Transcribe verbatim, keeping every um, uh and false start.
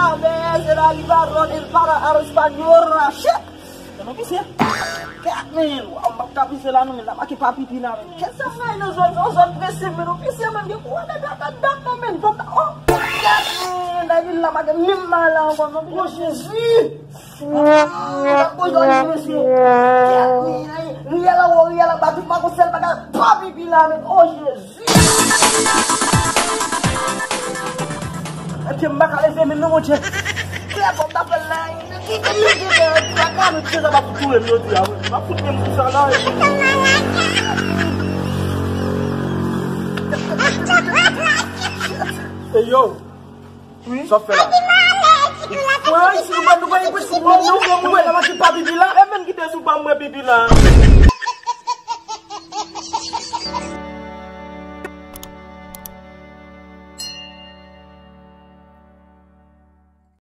A ver, el arribaron el para a español, shit. Yo, nou pise. Kèt, men, waw, m p ap ka pise la, non, men, la make pa pipi la, men. Kèt sa fè nan zòn, nan zòn prese, men, nou pise, men, gen kou de dat, dat, dat, non, men, bon, oh, kèt, men, la vil la make menm mal la ankò, non, oh, Jezi. Ah, la kou jòni, mesye. Kèt, men, riyèl anwo, riyèl anba, tout makosèl bagay, pa pipi la, men, oh, Jezi. Ebyen, m pa ka leve menm non, Bondye. Klè kòm ta fè l la, kite m leve, kaka, men, kite sa pa fout touye m jodi a, wi. M ap fout menm sou sa la, wi. Ey, yo. Wi. Sa w fè la? Mwen, si nou pa, nou pa enposib, mwen, nou, mwen, mwen, la mati pa pipi la. E menm kite sou pa mwen pipi la.